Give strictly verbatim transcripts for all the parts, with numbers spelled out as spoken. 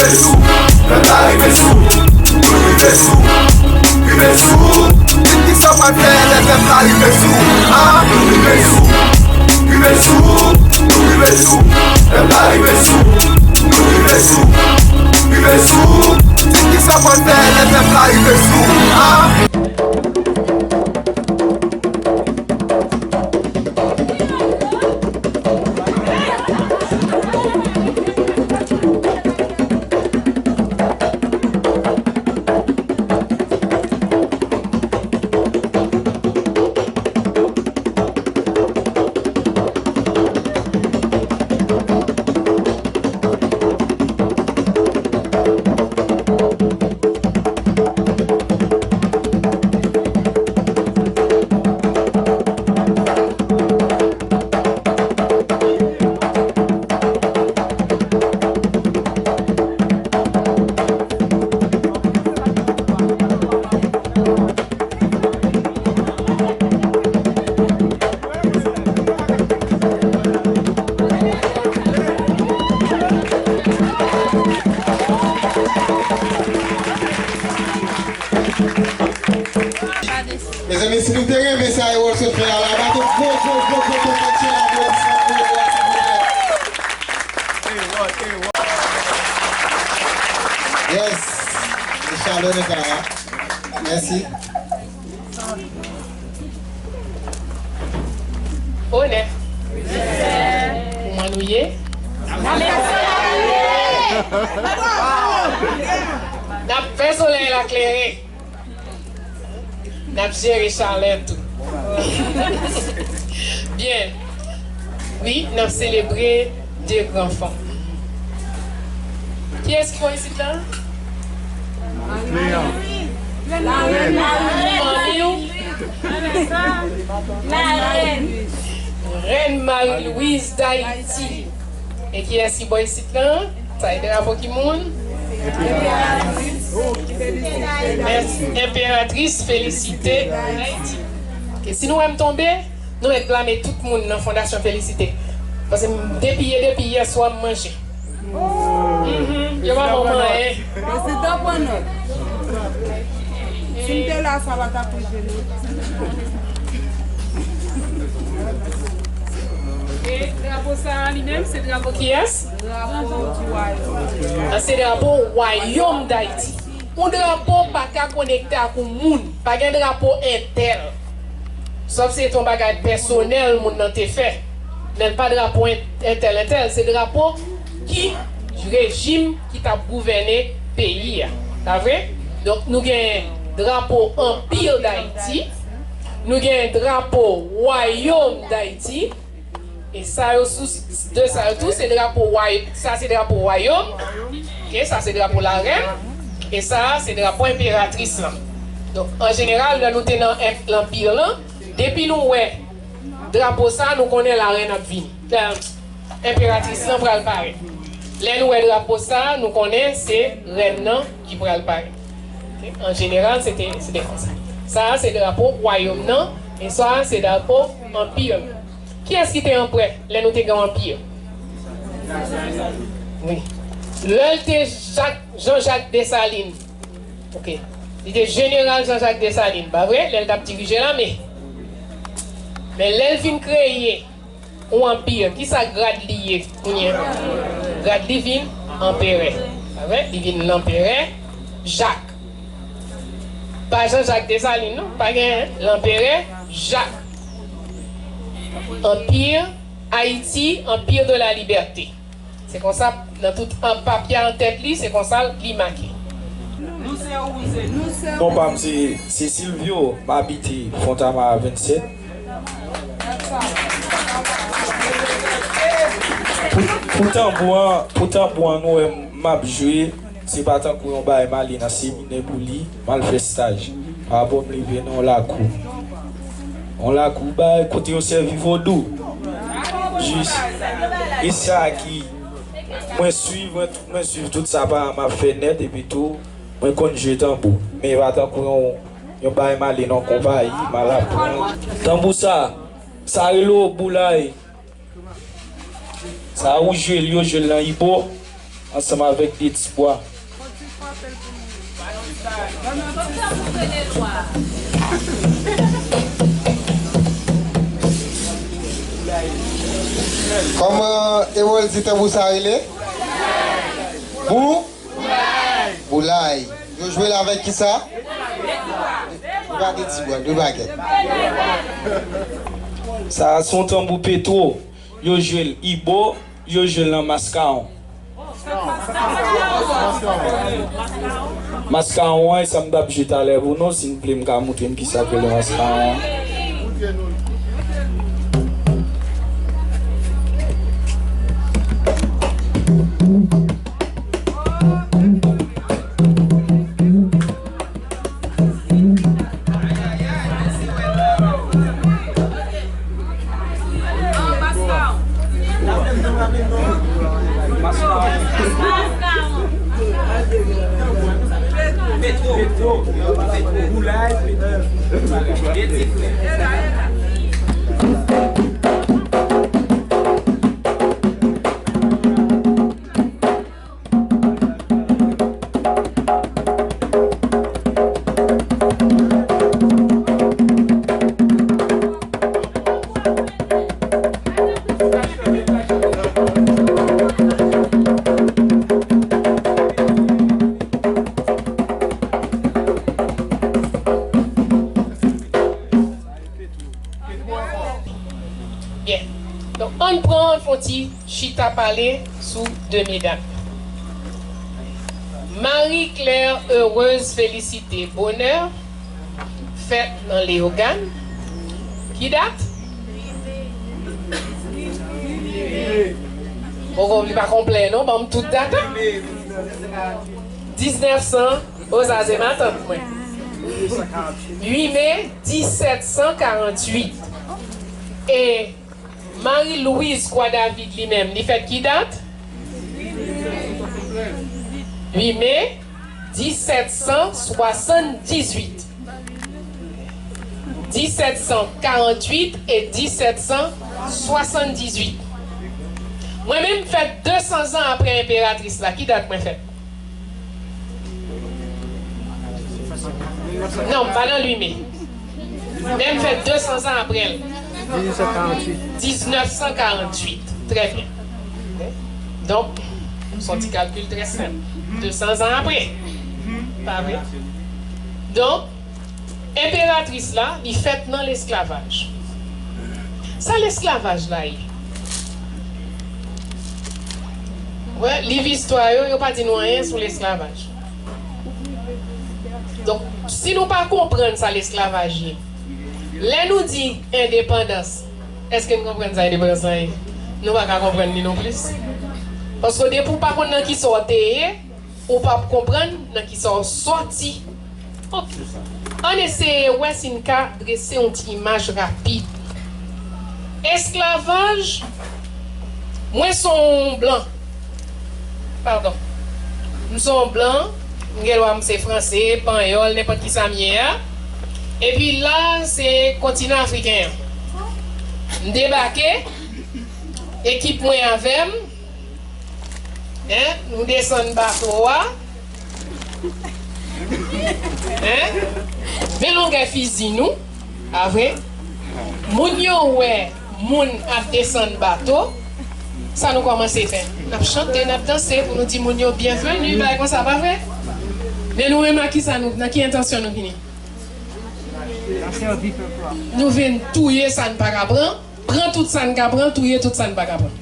Pèp la rive sou, nou rive sou, rive sou. Di m kisa w pral fè lè pèp la rive sou, a? Nou rive sou, rive sou, nou rive sou. Pèp la rive sou, nou rive sou, rive sou. Di m kisa w pral fè lè pèp la rive sou, a? Mezanmi, si nou te renmen sa Erol sot fè a la, bat yon gwo, gwo, gwo, gwo, gwo, gwo tchè aplodisman pou Erol, silvouplè. Yes. Se chalè nèg la. Mèsi. Onè. Kòman nou ye? N ap fè solèy la klere. N ap jere chalè tou. Byen. Wi, n ap selebre de gran fanm. Kiyès ki bò isit la? Manmi w? Rèn Marie Louise Dayiti. E kiyès ki bò isit la? Sa e drapo ki moun? Enperatris Felisite Dayiti. Ke si nou wè m tonbe, nou mèt blame tout moun nan Fondasyon Felisite. Paske m depi, depi yè swa m manje. Mhm. Yo pa ban m anyen. Prezidan pran nòt. Si m te la, sa pa t ap rive non. E drapo sa a li menm, se drapo kiyès? Drapo di wayòm. Sa se drapo wayòm Dayiti. Yon drapo pa ka konekte ak yon moun. Pa gen drapo entèl. Sòf se te yon bagay pèsonèl moun nan te fè. Men l pa drapo en-, entèl, entèl. Se drapo ki rejim ki t ap gouvène peyi a. Pa vre? Donk, nou gen drapo Anpi Dayiti. Nou gen drapo Wayòm Dayiti. E sa yo sou, de sa yo tou, se drapo way-, sa se drapo wayòm. Oke, sa se drapo larèn. E sa a se drapo enperatris lan. Donk, an jeneral, lè nou te nan enp-, lanpi lan, depi nou wè drapo sa, nou konnen larèn ap vini. Enperatris lan pral parèt. Lè nou wè drapo sa, nou konnen se rèn nan ki pral parèt. Oke? An jeneral, se te, se te konsa. Sa a se drapo wayòm nan, e sa a se drapo anpi an. Kiyès ki te anperè lè nou te gen anpi? Wi. Lè l te Jak-, Jean Jacques Dessalines. Oke. Li te jeneral Jean Jacques Dessalines, pa vre? Lè l t ap dirije lame. Men lè l vin kreye yon anpi, kisa grad li ye kounye a? Grad li vin anperè. Pa vre? Li vin lanperè Jak. Pa Jean Jacques Dessalines, non. Pa gen lanperè Jak. Anpi Ayiti, Empire de la Liberté. Se konsa, nan tout an papye an tèt li, se konsa li make. Non pa m se, se Silvio, m abite Fontama vennsèt. Pou, pou tanbou an, pou tanbou an, nou wè m ap jwe, se pa tankou yon bagay m ale nan seminè pou li, m al fè staj. Pa rapò m leve nan yon lakou. Yon lakou bay kote yo sèvi vodou. Jis, e sa ki, mwen swiv, mwen, mwen swiv tout sa paran m ap fè nèt, epi tou, mwen konn jwe tanbou. Men e pa tankou yon, yon bagay m ale nan konpayi, m al aprann. Tanbou sa, sa rele w boulay. Sa ou jwe l, yo jwe l nan Ibo. ansanm avèk de ti bwa. Kòman Ewòl di tanbou sa rele? Bou? Boulay. Yo jwe l avèk kisa? De bwa, de ti bwa, de bagèt. Sa a se yon tanbou Petwo. Yo jwe l Ibo, yo jwe l nan Maskawon. Maskawon an, e sa m t ap jwe talè pou nou, si n vle m ka montre n kisa k rele maskawon an. Byen. Donk, ann pran, fè yon ti chita pale sou de medam. Marie Claire Heureuse Félicité Bonheur, fèt nan Leyogàn. Ki dat? Poko, li pa konplè non, ban m tout dat, an. Diznèf san, o, sa se matant mwen. Uit me disèt san karanntuit. E Marie Louise Croix David li menm, li fèt ki dat? Uit me disèt san swasanndizuit. Disèt san karanntuit e disèt san swasanndizuit. Mwen menm, m fèt de san zan apre enperatris la. Ki dat mwen fèt? Non, m pa nan uit me. Men m fèt de san zan apre l. Diznèf san karanntuit. Diznèf san karanntuit. Trè byen. Donk, se yon ti kalkil trè senp. De san zan apre. Pa vre? Donk, enperatris la, li fèt nan lesklavaj. Sa lesklavaj la ye? Wè, liv istwa yo, yo pa di nou anyen sou lesklavaj. Donk, si nou pa konprann sa lesklavaj ye, lè nou di endepandans, èske n konprann sa endepandans lan ye? Nou pa ka konprann li non plis. Paske depi w pa konn nan kisa w te ye, ou p ap konprann nan kisa w sòti. Oke. Ann eseye wè si n ka drese yon ti imaj rapid. Esklavaj, mwen se yon blan. Padon. M se yon blan, m gen dwa m se franse, panyòl, nenpòt kisa m ye a. Epi la, se kontinan afriken an. M debake, ekip mwen avè m, Hein? Nou desann bato a. Hein? Men longè fizi nou. Pa vre? Moun yo wè moun ap desann bato. Sa nou kòmanse fè? N ap chante, n ap danse pou nou di moun yo byenveni, bagay konsa, pa vre? Men nou menm, ak kisa nou, nan ki entansyon nou vini? Nou vin touye sa n pa ka pran. Pran tout sa n ka pran, touye tout sa n pa ka pran.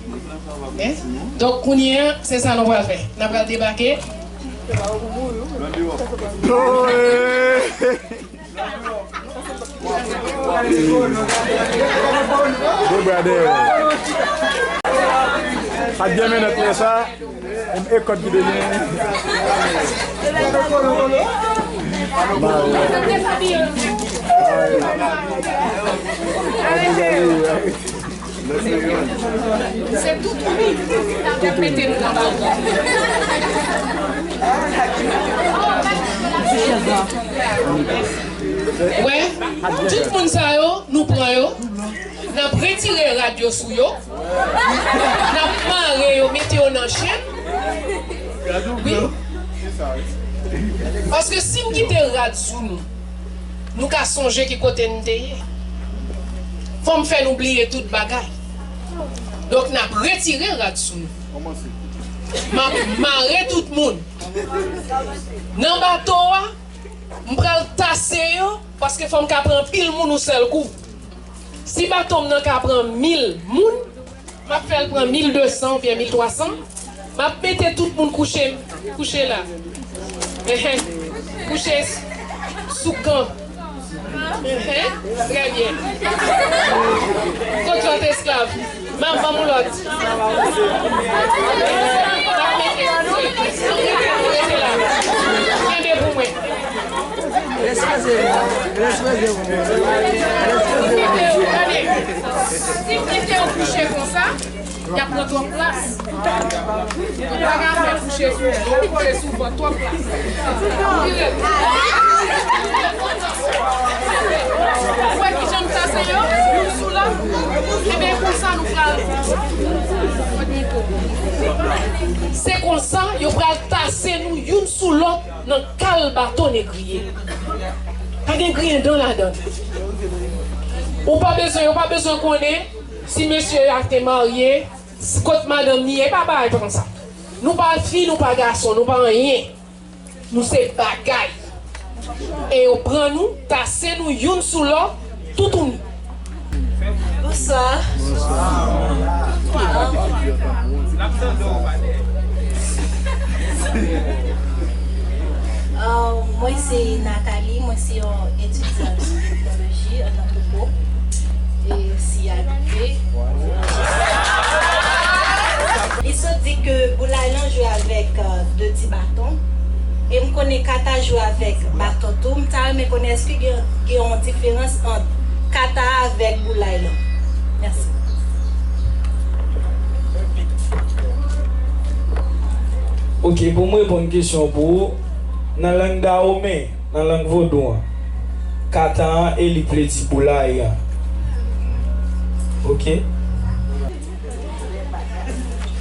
Hein? Donk, kounye a, se sa nou pral fè. N ap pral debake. Gwo bradè. Pa t gen mennòt lè sa. E kòd ki te gen. Se tout moun k ap mete nou anba. Wè, tout moun sa yo, nou pran yo. N ap retire rad yo sou yo. N ap mare yo, mete yo nan chenn. Paske si m kite rad sou nou, nou ka sonje ki kote n te ye. Fò m fè nou bliye tout bagay. Donk, n ap retire rad sou nou. M ap mare tout moun. Nan bato a, m pral tase yo, paske fò m ka pran anpil moun yon sèl kou. Si bato m nan ka pran mil moun, m ap fè l pran mil de san oubyen mil twa san. M ap mete tout moun kouche, kouche la. Enhen. Kouche s-, sou kan. Enhen. Trè byen. Kot lòt esklav? Ban m, ban m yon lòt. M ap mete, rete la. Kenbe pou mwen. Respeze, respeze. Gade, si m kite yo kouche konsa, y ap pran twòp plas. Yo pa ka fè kouche sou, kouche sou vant, twòp plas. Ou wè kijan m tase yo, youn sou lòt? Ebyen, konsa nou pral. Se konsa yo pral tase nou youn sou lòt nan kal bato negriye. Pa gen griyen dan ladan. Ou pa bezwen, ou pa bezwen konnen si mesye a te marye, s-, kot madanm li ye, e pa bagay konsa. Nou pa fi, nou pa gason, nou pa anyen. Nou se bagay. E yo pran nou, tase nou youn sou lòt, toutouni. Bonswa. Ah, mwen se Nathalie, mwen se yon etidyant an etnoloji, an antwopo. E si abite. Li sot di ke Boulay lan jwe avèk, euh, de ti baton. E m konnen kata jwe avèk baton tou. M ta renmen konnen èske gen, gen yon diferans ant kata avèk Boulay lan. Mèsi. Ok, pou m reponn kesyon pou ou, nan lang dawomen, nan lang vodou an, kata an e li k vle di boulay an. Ok?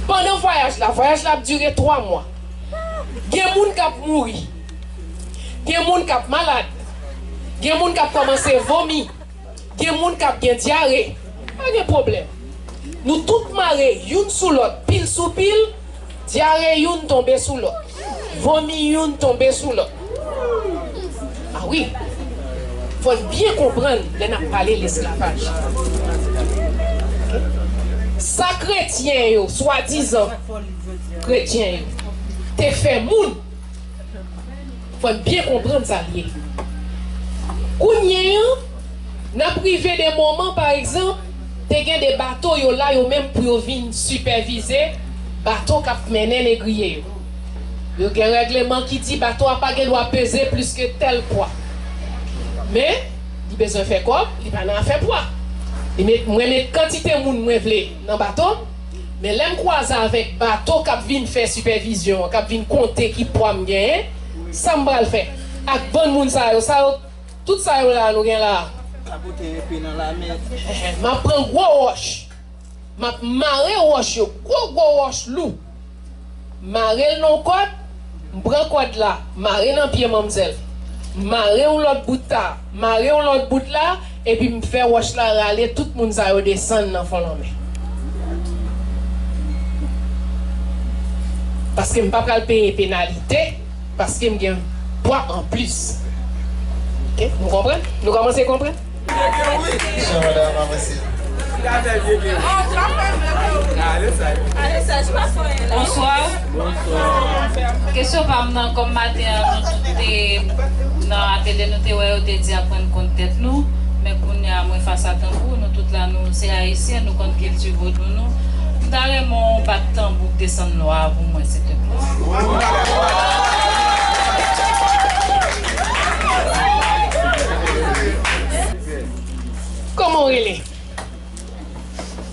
Pandan vwayaj la, vwayaj la ap dire twa mwa. Gen moun k ap mouri. Gen moun k ap malad. Gen moun k ap kòmanse vomi. Gen moun k ap gen dyare. Pa gen pwoblèm. Nou tout mare youn sou lòt, pil sou pil, dyare youn tonbe sou lòt. Vomi youn tonbe sou lòt. A wi. Fò n byen konprann lè n ap pale lesklavaj. Sa kretyen yo, swadizan kretyen yo, te fè moun, fò n byen konprann sa l ye. Kounye a, n ap rive de moman, pa egzanp, te gen de bato yo la, yo menm pou yo vin sipèvize bato k ap mennen negriye yo. Yo gen règleman ki di bato a pa gen dwa peze plis ke tèl pwa. Men, li bezwen fè kòb, li pa nan afè pwa. Li met, mwen met kantite moun mwen vle nan bato m, men lè m kwaze avèk bato k ap vin fè sipèvizyon an, k ap vin konte ki pwa m genyen, sa m pral fè ak bann moun sa yo, sa yo, tout sa yo la nou gen la a. Sa pote enpe nan lame. M ap pran gwo wòch. M ap mare wòch yo, gwo gwo wòch lou. Mare l nan yon kòd, m pran kòd la, mare nan pye manmzèl. Mare yon lòt bout la, mare yon lòt bout la, epi m fè wòch la rale, tout moun sa yo desann nan fon lanmè. Paske m pa pral peye penalite, paske m gen pwa anplis. Ok, nou konprann? Nou kòmanse konprann? Kesyon, madanm, avanse. Bonswa. Kesyon pa m nan, kòm maten an, nou tout te nan atelye, nou te wè yo te di aprann konn tèt nou. Men kounye a, mwen fas a tanbou, nou tout la, nou se Ayisyen, nou konn kilti vodou nou. M ta renmen w bat tanbou k desann lwa a pou mwen, silteplè. Kòman w rele?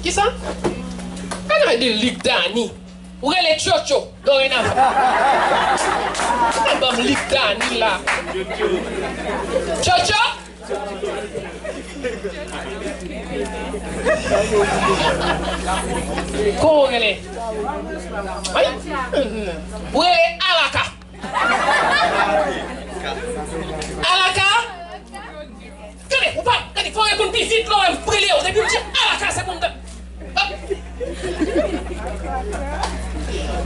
Kisa? Ann al di Lik Dani. Ou rele Tchotcho, dorenavan. Ou pa ban m Lik Dani la. Tchotcho? Kòman w rele? Ay? Ou rele Alaka. Alaka! Gade, ou pa, gade, fò w reponn pi vit lè w wè m rele w. Depi m di alaka, se pou m te.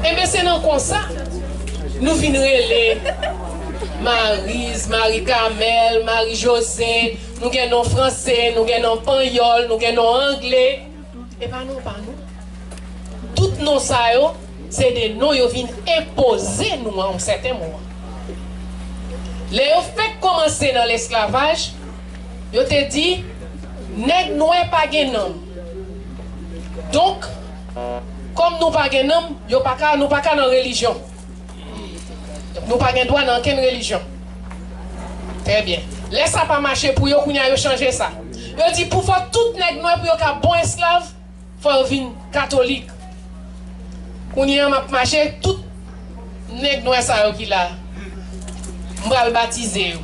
Enben, se nan konsa, nou vin rele Mariz, Mari Kamèl, Mari Jose, nou gen non franse, nou gen non panyòl, nou gen non angle. E pa non pa nou. Tout non sa yo, se de non yo vin enpoze nou a yon sèten moman. Lè yo fèk kòmanse nan lesklavaj, yo te di, nèg nwè pa gen nanm. Donk, kòm nou pa gen nanm, yo pa ka, nou pa ka nan relijyon. Nou pa gen dwa nan okenn relijyon. Trè byen. Lè sa pa mache pou yo, kounye a yo chanje sa. Yo di pou fò tout nèg nwè pou yo ka bon esklav, fò yo vin katolik. Kounye a m ap mache, tout nèg nwè sa yo ki la, m pral batize yo.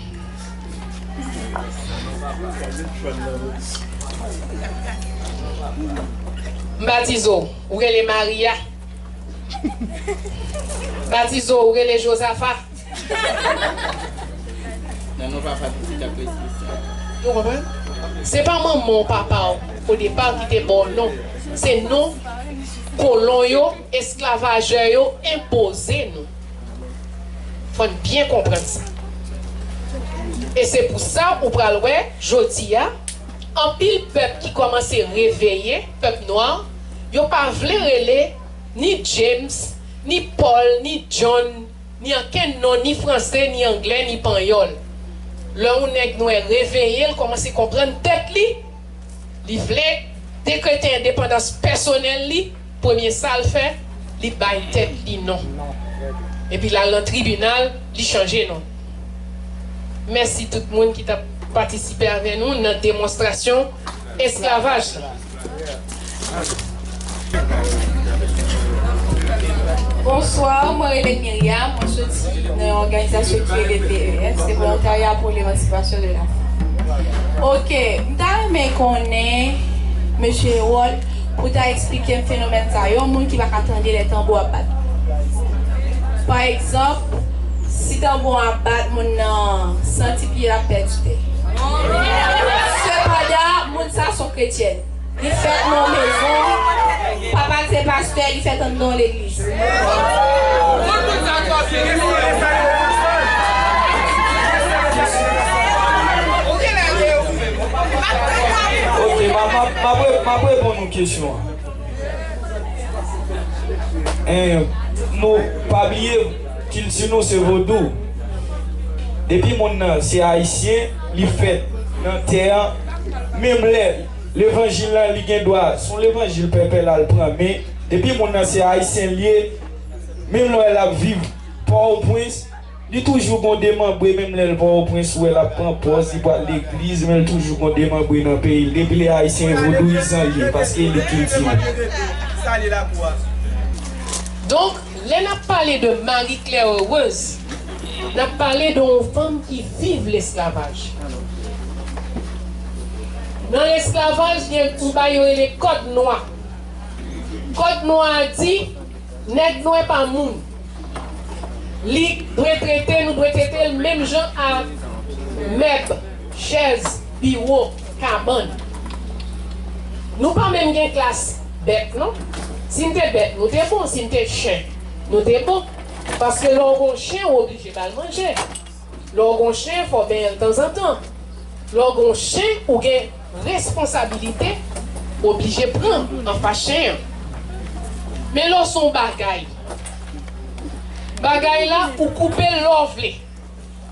M batize w, ou rele Maria. Batize w, ou rele Jozafa. Nan non papa pitit ak Lespri Sen. Nou konprann? Se pa manman w, papa w, o depa ki te ba w non. Se non kolon yo, esklavajè yo enpoze nou. Fò n byen konprann sa. E se pou sa ou pral wè, jodi a, anpil pèp ki kòmanse reveye, pèp nwa, yo pa vle rele ni James, ni Paul, ni John, ni ankenn non, ni franse, ni angle, ni panyòl. Lè yon nèg nwè reveye, l kòmanse konprann tèt li, li vle dekrete endepandans pèsonèl li, premye sa l fè, li bay tèt li non. Epi l al nan tribinal, li chanje non. Mèsi tout moun ki t ap patisipe avè nou nan demonstrasyon esklavaj la. Bonswa, mwen rele Myriam, mwen soti nan yon òganizasyon ki rele V E F, se Volontarya pou Lemansipasyon de la Fanm. Oke, m ta renmen konnen, mesye Harold, pou ta eksplike m fenomèn sa, yon moun ki pa ka tande lè tanbou ap bat. Pa egzanp, si tanbou an ap bat, moun nan santi pye l ap pèdi tè. Sepandan, moun sa se yon kretyèn. Li fèt nan yon mezon, papa l se pastè, li fèt anndan yon legliz. Ok, m ap, m ap, m ap re-, m ap reponn yon kesyon an. En, nou pa bliye kilti nou se vodou. Depi moun nan se ayisyen, li fèt nan tè an, menm lè levanjil la li gen dwa, se yon levanjil pèpè l al pran, men depi moun nan se ayisyen l ye, menm lè l ap viv Pòtoprens, li toujou gon demanbre, menm lè l Pòtoprens, ou wè l ap pran pòz, li pral legliz, men l toujou gon demanbre nan peyi l. Depi l ayisyen vodouyizan l ye, paske li kilti l. Donk, lè n ap pale de Marie Claire Heureuse, n ap pale de yon fanm ki viv lesklavaj. Nan lesklavaj, gen yon bagay yo rele kòd nwa. Kòd nwa a di, nèg nwè pa moun. Li dwe trete, nou dwe trete l menm jan ak mèb, chèz, biwo, kabann. Nou pa menm gen klas bèt, non. Si n te bèt, nou te bon. Si n te chen, nou te bon. Paske lè w gon chen, ou oblije ba l manje. Lè w gon chen, fò w benyen l tanzantan. Lè w gon chen, ou gen responsabilite, oblije pran anfas chen an. Men lè w se yon bagay, bagay la, ou koupe l lè w vle.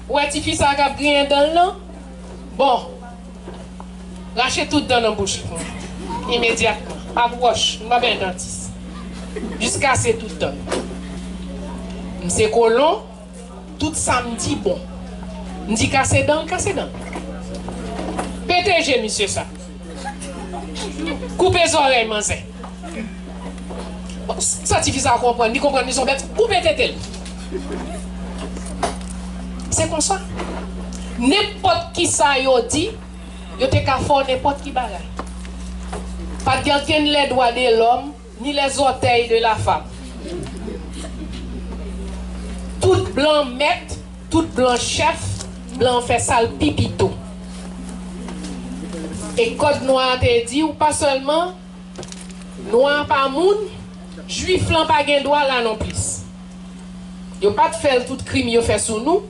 Ou wè tifi sa k ap griyen dan l lan? Bon, rache tout dan nan bouch li pou mwen. Imedyatman. Pa pwòch, m pa benyen dantis. Jis kase tout dan. M se kolon, tout sa m di bon. M di kase dan, kase dan. Pete je misye sa. Koupe zòrèy manzè. Bon, sa tifi sa konprann, li konprann li se yon bèt, koupe tete l. Se konsa. Nenpòt ki sa yo di, yo te ka fè w nenpòt ki bagay. Pa t gen okenn les droits de l'homme, ni les orteils de la femme. Tout blan mèt Tout blan chèf, blan fè sa l pi pito. E kòd nwa a te di w pa sèlman nwa pa moun, jwif lan pa gen dwa la non plis. Yo pa t fè l tout krim yo fè sou nou,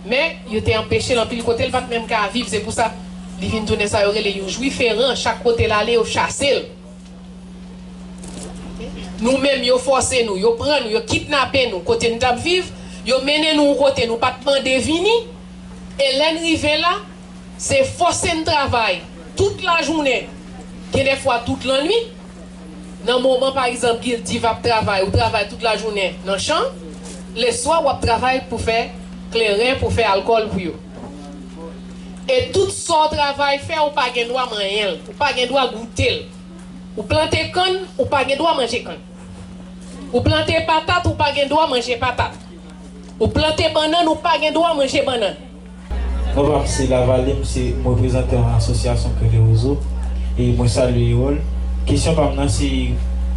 men yo te anpeche l anpil kote l pa t menm ka viv. Se pou sa li vin tounen sa yo rele yon jwif eran. Chak kote l ale, yo chase l. Nou menm, yo fòse nou, yo pran nou, yo kidnape nou kote n t ap viv, yo mennen nou yon kote nou pa t mande vini. E lè n rive la, se fòse n travay tout lajounen, gen de fwa tout lannwit. Nan moman, pa egzanp, Gildiv ap travay, ou travay tout lajounen nan chan, leswa w ap travay pou fè kleren, pou fè alkòl pou yo. E tout sa w travay fè, ou pa gen dwa manyen l, ou pa gen dwa goute l. Ou plante kann, ou pa gen dwa manje kann. Ou plante patat, ou pa gen dwa manje patat. Ou plante bannann, ou pa gen dwa manje bannann. Non pa m se Lavalais, m se, m reprezante yon asosyasyon ki rele Rezo. E mwen salye Erol. Kesyon pa m nan se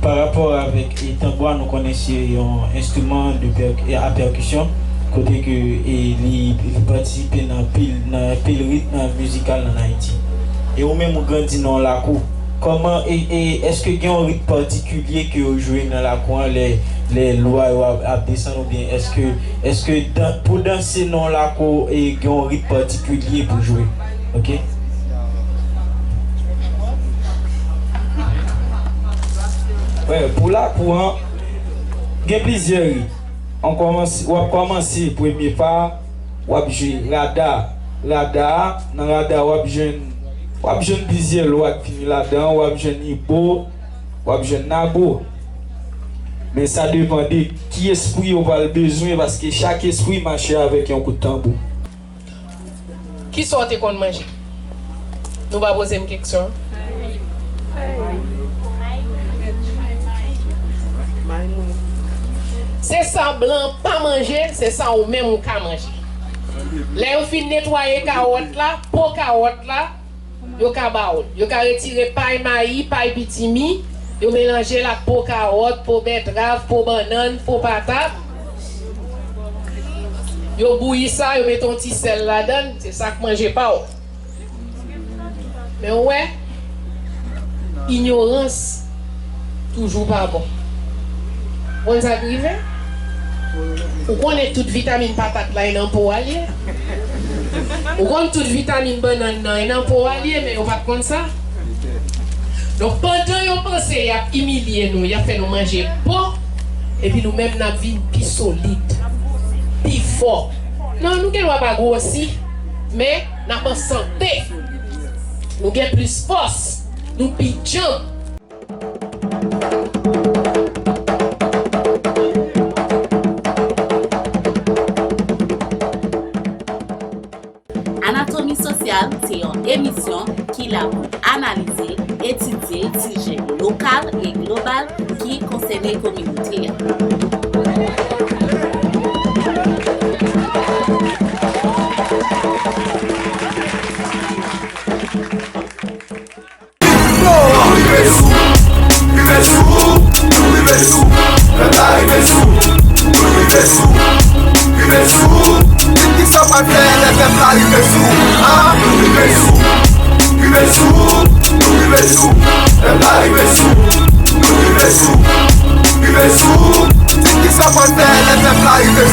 pa rapò avèk e tanbou a, nou konnen se yon enstriman de pèk- e a pèkisyon, kote ke e li, li patisipe nan pil, nan pil ritm mizikal ann Ayiti. E ou menm ou grandi nan yon lakou. Kòman e, e èske gen yon rit patikilye ke yo jwe nan lakou an lè, lè lwa yo ap, ap desann oubyen èske, èske dan, pou danse nan yon lakou e gen yon rit patikilye pou jwe? Ok. Wè, pou lakou an, gen plizyè rit. On kòmanse, w ap kòmanse premye pa, w ap jwe rada. Rada a, nan rada a, w ap jwenn, w ap jwenn plizyè lwa k vini ladan, w ap jwenn ibo, w ap jwenn nabo. Men sa depann de ki espri yo pral bezwen, paske chak espri mache avèk yon kout tanbou. Kisa w te konn manje? Nou pa poze m keksyon. Se sa blan pa manje, se sa ou menm ou ka manje. Lè yo fin netwaye kawòt la, po kawòt la, yo ka ba w l. Yo ka retire pay mayi, pay pitimi, yo melanje l ak po kawòt, po bètrav, po bannann, po patat. Yo bouyi sa, yo mete yon ti sèl ladan l, se sa k manje pa w. Men w wè, inyorans toujou pa bon. Konn sa k rive? Ou konnen tout vitamin patat la e nan po a l ye. Ou konn tout vitamin bannann nan e nan po a l ye, men yo pa t konn sa. Donk, pandan yo panse y ap imilye nou, y ap fè nou manje po, epi nou menm n ap vin pi solid, pi fò. Non, nou gen dwa pa gwosi, men n ap an sante. Nou gen plis fòs, nou pi djanm. Anatomi Sosyal se yon emisyon ki la pou analize, etidye sijè lokal e global ki konsène kominote a. Rive sou, rive sou, rive sou, pèp la rive sou, rive sou, rive sou. Di m kisa w pral fè lè pèp la rive sou, a? Rive sou, rive sou, rive sou, pèp la rive sou, rive sou, rive sou. Di m kisa w pral fè lè pèp la rive